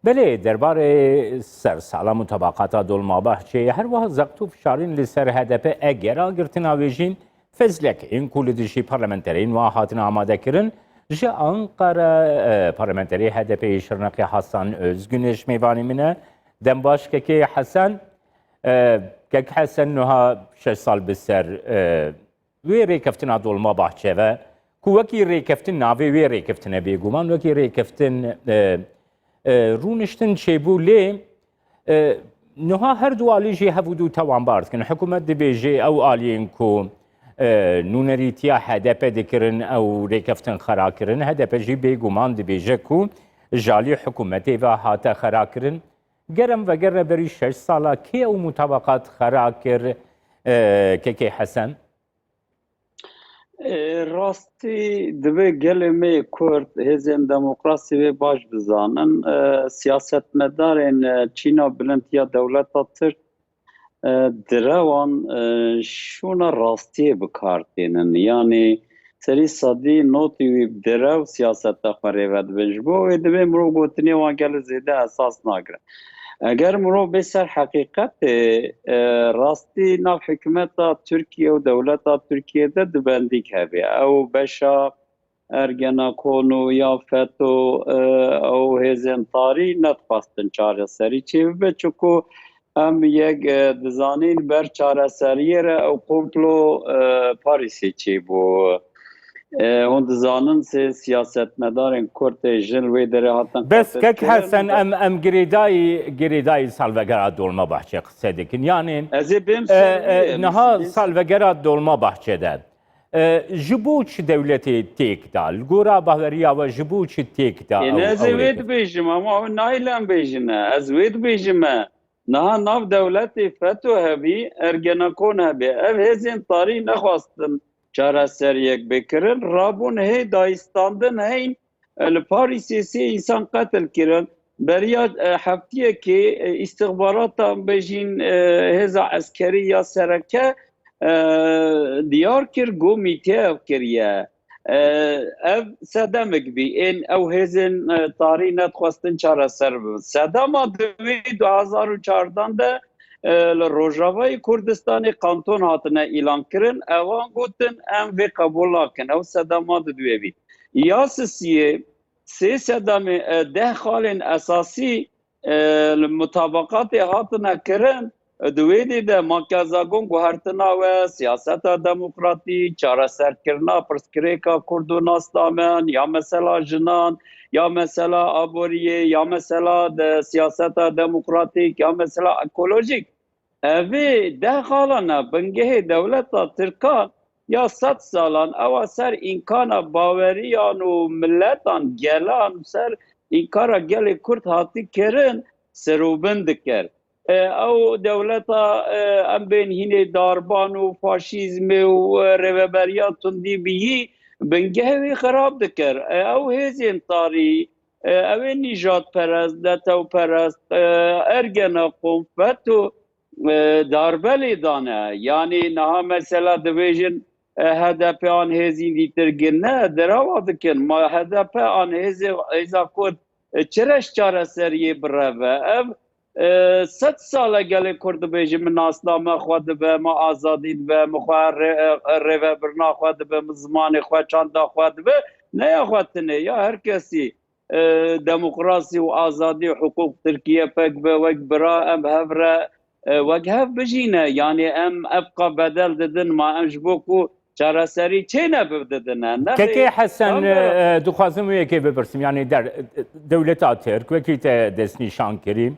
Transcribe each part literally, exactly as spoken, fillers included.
Belê, derbarê sersala mutabaqata Dolmabahçeyê, her wiha zext û fişarên li ser H D P egera girtina wê jî fezlek ên ku li dijî parlamenterên wa hatine amadekirin, ji Anqara, e, parlamenterê H D P'ê Şirnexê Hasan Özgüneş mêvanê min e. Dem baş kekê Hesen. E, kek Hesen niha şeş sal bi ser, e, wê rêkeftina Dolmabahçe ve, ku wekî rêkeftin navê wê rêkeftin e bêguman, wekî rêkeftin, e, e, rûniştin çêbû lê, e, niha her du alî jî hev û du tewanbar dikin. Hikûmet dibêje ew aliyên ku, e, nûnerîtiya H D P dikirin ew rêkeftin xera kirin. H D P jî bêguman dibêje ku ji alî hikûmetê ve hate xera kirin. Ger em vegerine berî şeş sala kê ew mutabaqat xera kir, e, kekê Hesen? Ê, rastî divê gelê me yê Kurd hêzên demokrasî wê baş bizanin. Ê, siyasetmedarên, e, çîna bilind ya dewleta Tirk, e, direwan, e, şûna rastiyê bi kar tînin. Yanî serî sedî notî wî bi direw siyaseta xwe rêve dibin. Ji bo wê divê mirov gotinê wan gelek zêde esas nagire. Eger mirov bê ser heqîqetê, e, rastî nav hikûmeta Tirkiye û dewleta Tirkiye de dubendîk hebe. Ew beşa Ergenekon û ya FETO, e, ew hêzên tarî nedixwestin çareserî çêbibe, çunku em yek, e, dizanîn ber çareseriyê re ew komplo, e, Parîsê çêbû. E, hûn dizanin sê siyasetmedarên Kurd tê jin wê derê hatin Bes kek Hesen, em, em girêdayî, girêdayî salvegera Dolmabahçe qise dikin. Yanî, ez ê bêm e, ser e, wê, niha bêm salvegera Dolmabahçe de, e, ji bo çi dewletê têk da? Li gora baweriya we ji bo çi têk da? Ê, ew, ne, ez ê ew wê rêkeftin? Dibêjim, ama ew nahêlin bêjine. Ez wê dibêjime. Niha nav dewletê FETO hebî, Ergenekon hebî. Ev hêzên tarî nexwestin çareseriyek bê kirin. Rabûn hê dayîstandin heyn, e, li Parîsê sê însan qetil kirin. Beriya, e, heftiyekê, e, îstixbaratan bêjîn, e, hêza eskerî ya sereke, e, diyar kir, got mîtê ev kiriye. E, ev sedemek bî. Ên ew hêzên, e, tarî nedixwestin çareser bibin. Sedema di wê du hezar û çardan de, e, li Rojavayê Kurdistanê kanton hatine îlan kirin. Ewan gotin, em vê qebûl nakin. Ew sedema di duwê bî. Ya sisiyê, sê sedemê, e, deh xalên esasî, e, li mutabaqatê hatine kirin. Di wê dê de makezagon guhertina we, siyaseta demokratîk, çareserkirina pirsgirêka Kurd û nasnamen, ya mesela jinan, ya mesela aboriyê, ya mesela de siyaseta demokratîk, ya mesela ekolojîk. Evê deh xalana bingehê dewleta Tirkan ya sed salan ewa ser îmkana baweriyan û miletan, gelan û ser înkara gelê Kurd hatî kirin, serûbin dikir. E, ew dewleta, e, em bên hînê darban û faşîzmê û, e, rêveberiya tundî bihî, bingehê wî xirab dikir. E, ew hêzên tarî, e, ew ê nîjadperest, netewperest, e, Ergenekon, FETO, e, darbe lê dane. Yanî niha mesela dibêjin, e, H D P an hêzîn dîtir gir. Ne, derewa dikin. Ma H D P an hêzê, hêza Kurd, e, çi reş çareseriyê bireve? Ev, e, sed sal e gelê Kurd dibêje, min nasname xwe dibe, min azadî dibe, min xwe rê-, e, rêvebirina xwe dibe, min zimanê xwe, çanda xwe dibe. Ne ya xwe tinê, ya her kesî, e, demokrasî û azadî û hiqûq Tirkiye pêk be, wek bira em hev re, e, wek hev bijîne. Yanî em evqa bedel didin, ma em ji bo ku çareserî çê ne bididine. Nexêr, Kekê Hesen, tam e, bera- e, dixwazim wê yekê bipirsim. Yanî der, e, dewleta Tirk wekî te destnîşan kirî.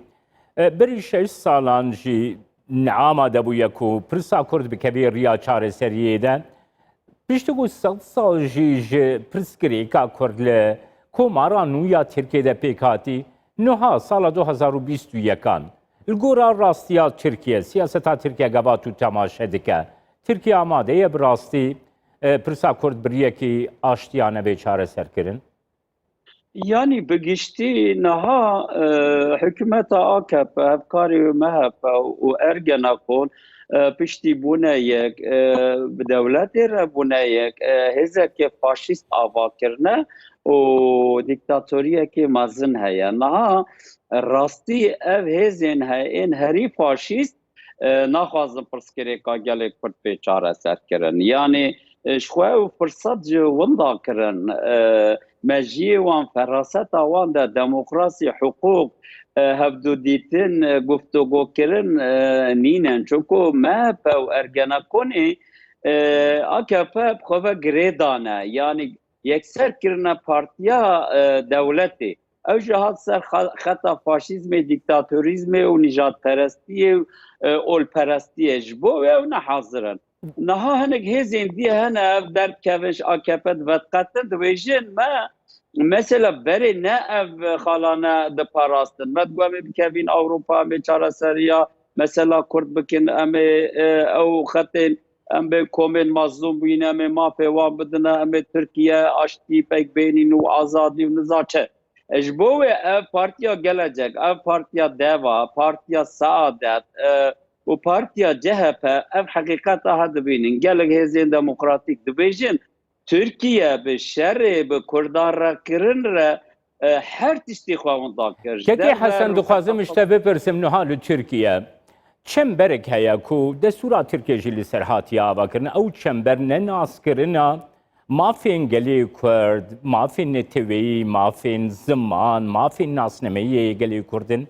E, berî şeş salan jî neamade bûye ku pirsa Kurd bikevê riya çareseriyê de. Piştî ku sed sal jî ji pirsgirêka Kurd li Komara nû ya Tirkiyê de pêk hatî, niha sala du hezar û bîst û yekan, li gora rastiya Tirkiye, siyaseta Tirkiye gava tu temaşe dike, Tirkiye amade ye bi rastî, e, pirsa Kurd bi riyekî aştiyane bê çareserkirin? Yanî bi giştî niha, e, hikûmeta A K P, hevkarê wê M H P û Ergenekon, e, piştî bûne yek, e, bi dewletê re bûne yek, e, hêzeke faşîst ava kirine û dîktatoriyekê mezin heye. Niha rastî ev hêzên heye ên herî faşîst, e, naxwazin pirsgirêka gelê Kurd bê çareserkirin. Yanî, e, ji xwe ew firsat ji winda kirin. E, mejiyê wan, feraseta wan de demokrasî, hiqûq, e, hevdûdîtin, e, guftûgokirin, e, nînin. Çunku M H P û Ergenekonê, e, A K P bi xwe ve girê dane. Yanî yekser kirine partiya, e, dewletê. Ew jî hat ser xa-, xeta faşîzmê, dîktatorîzmê û nîjadperestiyê û, e, olperestiyê. Ji bo wê ew ne hazir in. Niha hinek hêzên dî hene, ev derdikevin ji A K P diveqetin, dibêjin me, mesela berê ne ev xalane diparastin. Me digot em ê bikevin Ewropa, em ê çareseriya mesela Kurd bikin, em ê, e, ew xetên, em bê komên mazlûm bûyîn, em ê mafê wan bidine, em ê Tirkiye, aştî pêk bênîn û azadî û niza çi. E, ji bo wê ev Partiya Gelecek, ev Partiya Deva, Partiya Saadet, e, û Partiya C H P ev heqîqeta ha dibînin. Gelek hêzên demokratîk dibêjin, Tirkiye bi şerê bi Kurdan re kirin re, e, her tiştê xwe winda kir. Ji Kekê derve Hesen, dixwazim rûpeta ji te bipirsim, niha li Tirkiye çemberek heye ku destûra Tirkiye jî li ser hatiye avakirin. Ew çember ne naskirina mafên gelê Kurd, mafên neteweyî, mafên ziman, mafên nasnameyî yê gelê Kurd in.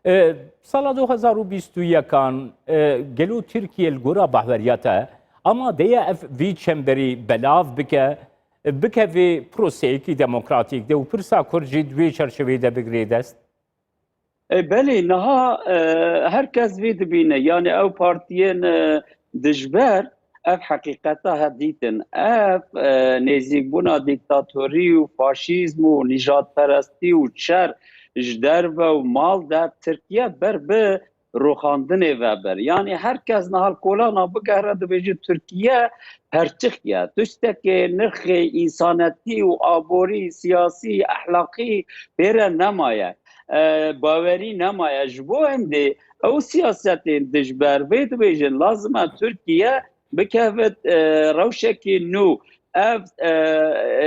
E, sala du hezar û bîst û yekan, e, gelo Tirkiye li gora bahweriya te amade ye ev vî çemberî belav bike, e, bikeve proseyekî demokratîk de û pirsa Kurd jî di wê çerçeveyê de bigire dest? E, belê, niha, e, her kes vê dibîne. Yanî ew partiyên, e, dijber ev heqîqeta he dîtin. Ev, e, nêzîkbûna dîktatorî û faşîzm û nîjadperestî û şer ji derve û mal de Tirkiye ber bi rûxandinê ve bir. Yanî her kes niha li kolana bigehre dibêje Tirkiye perçiq ye. Tiştekê nirxê însanetî û aborî, siyasî, ehlaqî pê re nemaye. E, bawerî nemaye. Ji bo hindê ew siyasetên dijber vê dibêjin lazim e Tirkiye bikevit, e, rewşekî nû. Ev, e,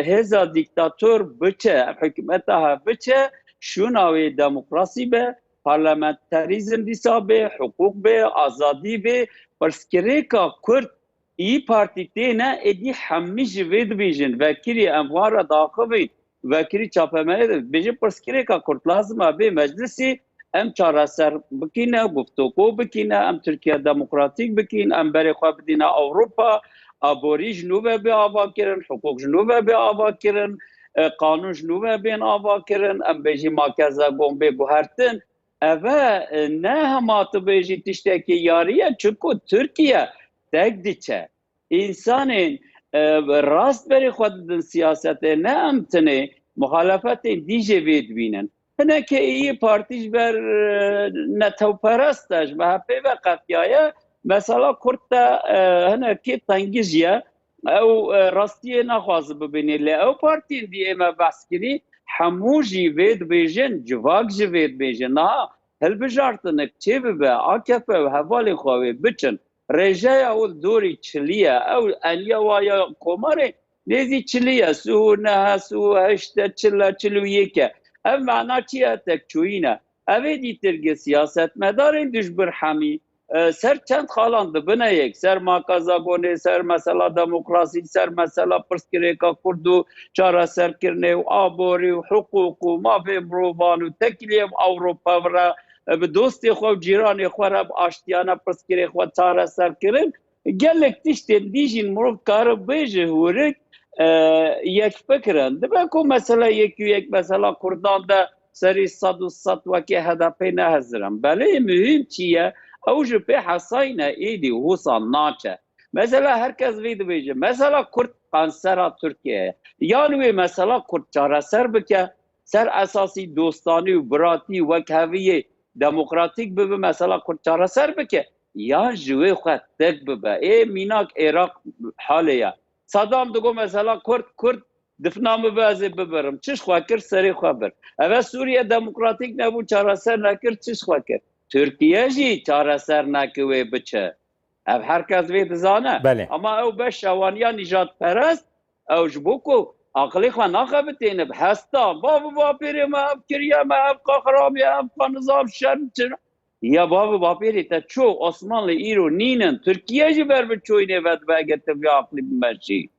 hêza dîktator biçe, ev hikûmeta hev biçe, şûna wê demokrasî be, parlamenterîzm dîsa bê, hiqûq bê, azadî bê, pirsgirêka Kurd, İYİ Partî têne, êdî hemî ji vê dibêjin, vekirî em wan re daxivîn, vekirî çapemenê dibêjin, pirsgirêka Kurd lazim e bê meclisî, em çareser bikîne, guftûgo bikîne, em Tirkiye demokratîk bikîn, em berê xwe bidîne Ewropa, aborî ji nû ve bê avakirin, hiqûq ji nû ve bê avakirin, e, qanûn ji nû ve bên avakirin, em bêjî makezagon bê guhertin. Eve, e, ne hema tu bêjî tiştekî yarî ye, çunku Tirkiye tek diçe. Însanên, e, rast berê xwe didin siyasetê, ne em tinê muxalefetên dî jê vê dibînin. Hinekê İYİ Partî ji ber, e, netewperest e, ji M H P ve qetiyaye. Mesela Kurd de, e, hinekê tengij ye. Ew, e, rastiyê naxwaze bibînê. Lê ew partiyên dî ê me behs kirî, hemû jî vê dibêjin, civak jî vê dibêjin. Niha hilbijartinek çê bibe, A K P û hevalên xwe wê biçin. Rêjeya û dorî çilî ye. Ew eniya wa ya komarê nêzî çilî ye. Sî û neh e, sî û heşt e, çil e, çil û yek e. Ev mana çi ye? Tekçûyîn e. Ev ê dîtirgê siyasetmedarên dijbir hemî, e, ser çend xalan dibine yek. Ser makazagonê, ser mesela demokrasî, ser mesela pirsgirêka Kurd û çareserkirinê û aborî û hiqûq û mafê mirovan û tekiliyê Ewropa re, e, bi dostê xwe û cîranê xwe re bi aştiyane pirsgirê xwe çareser kirin. Gelek tiştên dî jî mirov dikare bêje hûrik, e, yekfikir in. Dibe ku mesela yek û yek mesela Kurdan de serî sed û sed wekî H D P ne hezir in. Belê muhîm çi ye? Ew ji pê hesayî ne êdî wisa naçe. Mesela her kes vê dibêje. Mesela Kurd kansera Tirkiye ye. Yan wê mesela Kurd çareser bike, ser esasî dostanî û biratî wekheviyê demokratîk bibe, mesela Kurd çareser bike, yan ji wê xwe tek bibe. Ê mînak Êraq halê ye. Sadam digo mesela Kurd, Kurd Difna min be ez ê bibirim. Çi ji xwe kir, serê xwe bir. Ev e Sûriye Demokratîk nebû, çareser nekir, çi ji xwe kir. Tirkiye jî çareser neke wê biçe. Ev her kes vê dizane. Belê. Ama ew beş şewaniya nîjadperest, ew ji bo ku aqilê xwe naxebitêne, bi hesta, bav û bapêrê me ev kiriye me, ev qehramiye, ev xwe nizam şer çi. Ya bav û bapêrê te ço, Osmanlı îro nînin, Tirkiye jî ber bi çoyînê ve dibe, eger te vê aqilî bimeşî.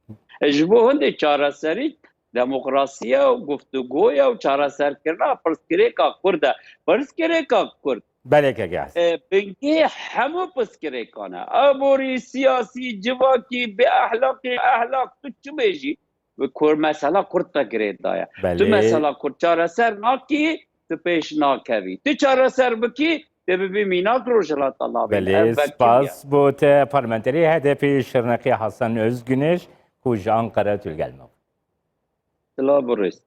E, ji bo hindê çareserî demokrasiye û guftûgoye û çareserkirina pirsgirêka Kurd e. Pirsgirêka Kurd Belê keke ez. e, bingê hemû pirsgirêkan e. Eborî, siyasî, civakî, bê ehlaqî, ehlaq, tu çi bêjî? Kur, mesela Kurd te girê daye. Tu Belê. Mesela Kurd çareser nakî, tu pêş nakevî. Tu çareser bikî, tu bibî mînak Rojhilata Navîn. Belê, Ev vekiriye. Spas bo te parlamenterê H D P Şirnexê Hasan Özgüneş ku ji Ankara tu li gel me bû. Silav û rêz.